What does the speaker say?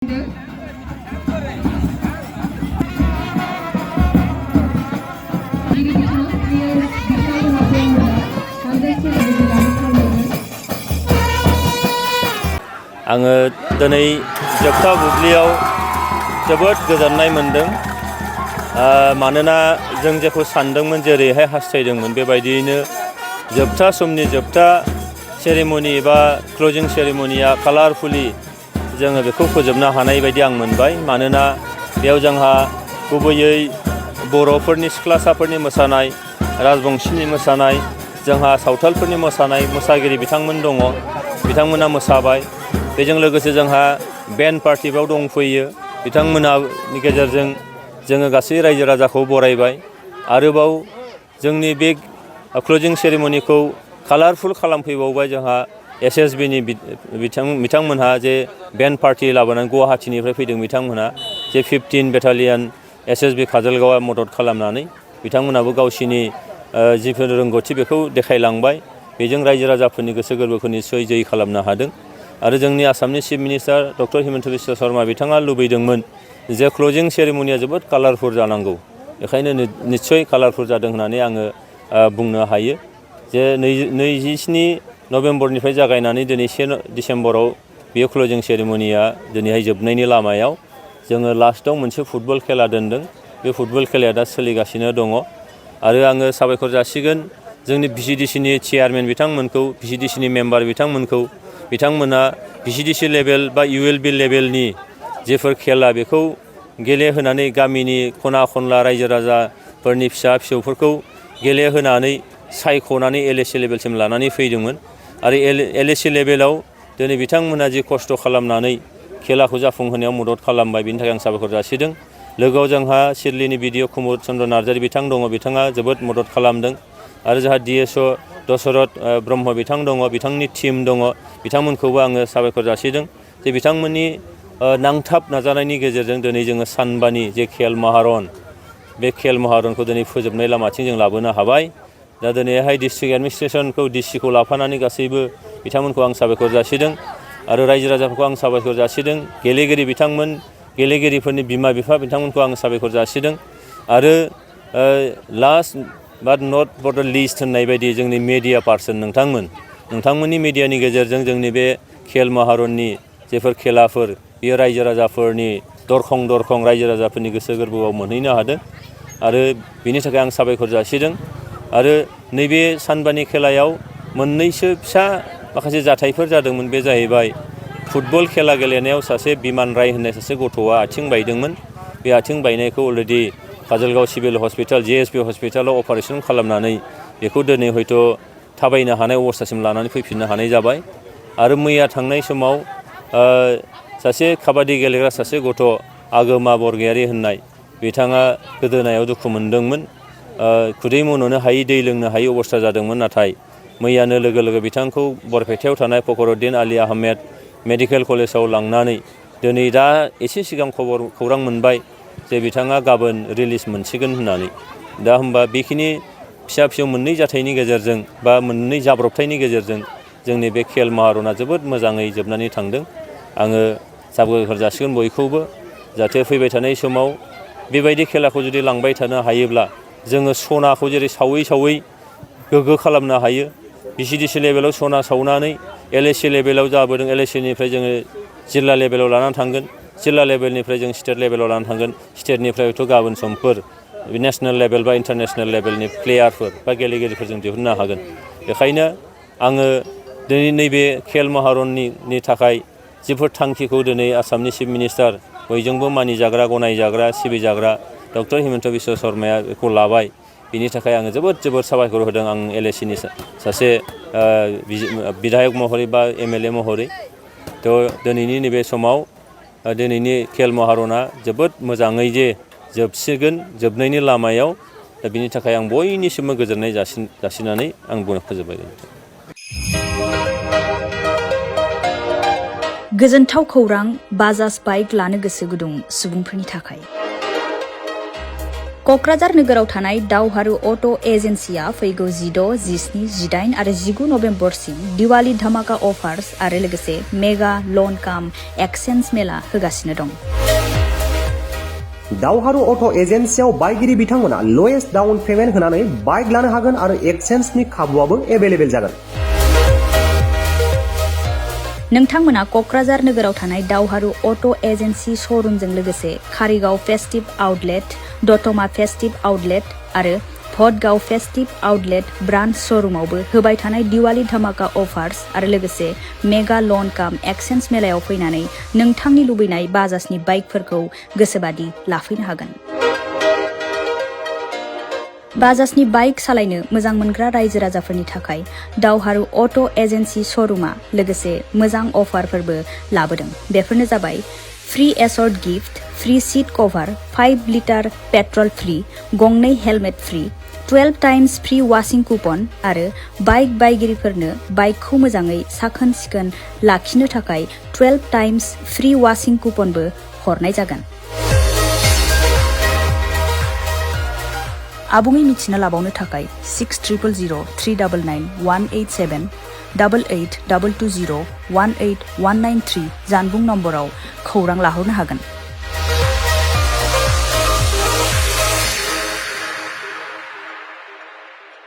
आङो दिनै जोबथा बुब्लियाव जोबोद गोजोननाय मोनदों मानोना जों जेखौ सानदोंमोन जेरैहाय हास्थायदोंमोन बेबायदियैनो जोबथा समनि जोबथा सेरेमनि एबा क्लोजिं सेरेमनिया कालारफुलि जोङो बेखौ फोजोबनो हानाय बायदि आं मोनबाय मानोना बेयाव जोंहा गुबैयै बर'फोरनि सिख्लासाफोरनि मोसानाय राजबंशीनि मोसानाय जोंहा सावथालफोरनि मोसानाय मोसागिरि बिथांमोन दङ बिथांमोना मोसाबाय बेजों लोगोसे जोंहा बेन्ड पार्टि बेयाव दंफैयो बिथांमोननि गेजेरजों जोङो गासै रायजो राजाखौ बरायबाय आरोबाव जोंनि बे क्लोजिं सेरेमनिखौ कालारफुल खालामफैबावबाय जोंहा एसएसबिनि बिथांमोनहा जे बेन्ड पार्टि लाबोनानै गुवाहाटीनिफ्राय फैदों बिथांमोनहा जे 15 बेटालियन एसएसबि काजलगावआ मदद खालामनानै बिथांमोनाबो गावसिनि जिफोर रोंगौथि बेखौ देखायलांबाय बेजों रायजो राजाफोरनि गोसो गोरबोखौ निस्सय जै खालामनो हादों आरो जोंनि आसामनि chief minister doctor Himanta Biswa Sharma बिथाङा लुबैदोंमोन जे क्लोजिं सेरेमनिया जोबोद कालारफुल जानांगौ बेखायनो निस्सय कालारफुल जादों होननानै आङो बुंनो हायो जे 27 नभेम्बरनिफ्राय जागायनानै दिनै 1 डिसेम्बराव बेयो क्लोजिं सेरेमनिया दिनैहाय जोबनायनि लामायाव जोङो लास्टआव मोनसे फुटबल खेला दोनदों बे फुटबल खेलाया दा सोलिगासिनो दङ आरो आङो साबायखर जासिगोन जोंनि भिसिडिसिनि चेयारमेन बिथांमोनखौ भिसिडिसिनि मेम्बार बिथांमोनखौ बिथांमोना भिसिडिसि लेभेल बा इउएलबि लेभेलनि जेफोर खेला बेखौ गेलेहोनानै गामिनि खना खनला रायजो राजाफोरनि फिसा फिसौफोरखौ गेलेहोनानै सायख'नानै एलएसि लेभेलसिम लानानै फैदोंमोन आरो एलएसि लेभेलाव दिनै बिथांमोना जि खस्थ' खालामनानै खेलाखौ जाफुंहोनायाव मदद खालामबाय बिनि थाखाय आं साबायखर जासिदों लोगोआव जोंहा सिडलिनि बिडिअ कुमुद चन्द्र नार्जारि बिथां दङ बिथाङा जोबोद मदद खालामदों आरो जोंहा डिएसअ दशरथ ब्रह्म बिथां दङ बिथांनि टिम दङ बिथांमोनखौबो आङो साबायखर जासिदों जे बिथांमोननि नांथाब नाजानायनि गेजेरजों दिनै जोङो सानबानि जे खेल महारन बे खेल महारनखौ दिनै फोजोबनाय लामाथिं जों लाबोनो हाबाय दा दिनैहाय डिस्ट्रिक्ट एडमिनिस्ट्रेसनखौ डिसिखौ लाफानानै गासैबो बिथांमोनखौ आं साबायखर जासिदों आरो रायजो राजाफोरखौ आं साबायखर जासिदों गेलेगिरि बिथांमोन गेलेगिरिफोरनि बिमा बिफा बिथांमोनखौ आं साबायखर जासिदों आरो last but not for the least होननाय बायदि जोंनि मेडिया पार्सन नोंथांमोननि मेडियानि गेजेरजों जोंनि बे खेल महारननि जेफोर खेलाफोर बेयो रायजो राजाफोरनि दरखं दरखं रायजो राजाफोरनि गोसो गोरबोआव मोनहैनो हादों आरो बिनि थाखाय आं साबायखर जासिदों आरो नैबे सानबानि खेलायाव मोननैसो फिसा माखासे जाथायफोर जादोंमोन बे जाहैबाय फुटबल खेला गेलेनायाव सासे बिमान राय होननाय सासे गथ'आ आथिं बायदोंमोन बे आथिं बायनायखौ अलरेडि काजलगाव सिभिल हस्पिटाल जेएसपि हस्पिटालाव अपारेसन खालामनानै बेखौ दिनै हयथ' थाबायनो हानाय अबस्थासिम लानानै फैफिननो हानाय जाबाय आरो मैया थांनाय समाव सासे काबादि गेलेग्रा सासे गथ' आगोमा बरगयारि होननाय बिथाङा गोदोनायाव दुखु मोनदोंमोन खुदै मन'नो हायि दै लोंनो हायि अबस्था जादोंमोन नाथाय मैयानो लोगो लोगो बिथांखौ बरपेटायाव थानाय फखरुद्दिन आली आहमेद मेडिकेल कलेजाव लांनानै दिनै दा एसे सिगां खौरां मोनबाय जे बिथाङा गाबोन रिलिज मोनसिगोन होननानै दा होमबा बेखिनि फिसा फिसौ मोननै जाथायनि गेजेरजों बा मोननै जाब्रबथायनि गेजेरजों जोंनि बे खेल महारना जोबोद मोजाङै जोबनानै थांदों आङो साबायखर जासिगोन बयखौबो जाहाथे फैबाय थानाय समाव बेबायदि खेलाखौ जुदि लांबाय थानो हायोब्ला जोङो सनाखौ जेरै सावै सावै गोग्गो खालामनो हायो भिसिडिसि लेभेलाव सना सावनानै एलएसि लेभेलाव जाबोदों एलएसिनिफ्राय जोङो जिल्ला लेभेलाव लानानै थांगोन जिल्ला लेभेलनिफ्राय जों स्टेट लेभेलाव लानानै थांगोन स्टेटनिफ्राय हयथ' गाबोन समफोर नेसनेल लेभेल बा इन्टारनेसनेल लेभेलनि प्लेयारफोर बा गेलेगिरिफोर जों दिहुननो हागोन बेखायनो आङो दिनै नैबे खेल महारननि थाखाय जिफोर थांखिखौ दिनै आसामनि चिफ मिनिस्टार बयजोंबो मानिजाग्रा गनायजाग्रा सिबिजाग्रा डक्टर हिमन्त बिश्व शर्माया बेखौ लाबाय बिनि थाखाय आङो जोबोद साबायखर होदों आं एलएसिनि सासे बिधायक महरै बा एमएलए महरै थ' दिनैनि नैबे समाव दिनैनि खेल महारना जोबोद मोजाङै जे जोबसिगोन जोबनायनि लामायाव दा बिनि थाखाय आं बयनिसिमबो गोजोननाय जासिनानै आं बुंनो फोजोबबाय गोजोनथाव खौरां बाजाज बाइक लानो गोसो गुदुं सुबुंफोरनि थाखाय क'क्राझार नोगोराव थानाय दावहारु अट' एजेन्सिया फैगौ 16, 17, 18 आरो 19 नभेम्बरसिम दिवाली धामाका अफार्स आरो लोगोसे मेगा लन काम एक्सचेन्ज मेला होगासिनो दं। दावहारु अट' एजेन्सियाव बायगिरि बिथांमोना लवेस्ट डाउन पेमेन्ट होनानै बाइक लानो हागोन आरो एक्सचेन्जनि खाबुआबो एभेलेबेल जागोन। नोंथांमोना क'क्राझार नोगोराव थानाय दावहारु अट' एजेन्सि श'रुमजों लोगोसे कारिगाव फेस्टिभ आउटलेट, दतमा फेस्टिभ आउटलेट आरो भटगाव फेस्टिभ आउटलेट ब्रान्च श'रुमावबो होबाय थानाय दिवाली धामाका अफार्स आरो लोगोसे मेगा लन काम एक्सचेन्ज मेलायाव फैनानै नोंथांनि लुबैनाय बाजाजनि बाइकफोरखौ गोसोबादि लाफैनो हागोन। बाजाजनि बाइक सालायनो मोजां मोनग्रा रायजो राजाफोरनि थाखाय दावहारु अट' एजेन्सि श'रुमा लोगोसे मोजां अफारफोरबो लाबोदों। बेफोरनो जाबाय free assured gift, free seat cover, 5 litre petrol free, गंनै helmet free, 12 times free washing coupon आरो बाइक बायगिरिफोरनो बाइकखौ मोजाङै साखोन सिखोन लाखिनो थाखाय 12 टाइम्स फ्री वाशिं कुपनबो हरनाय जागोन। आबुङै मिथिना लाबावनो थाखाय 6000 399 187 88 220 18193 जानबुं नम्बराव खौरां लाहरनो हागोन।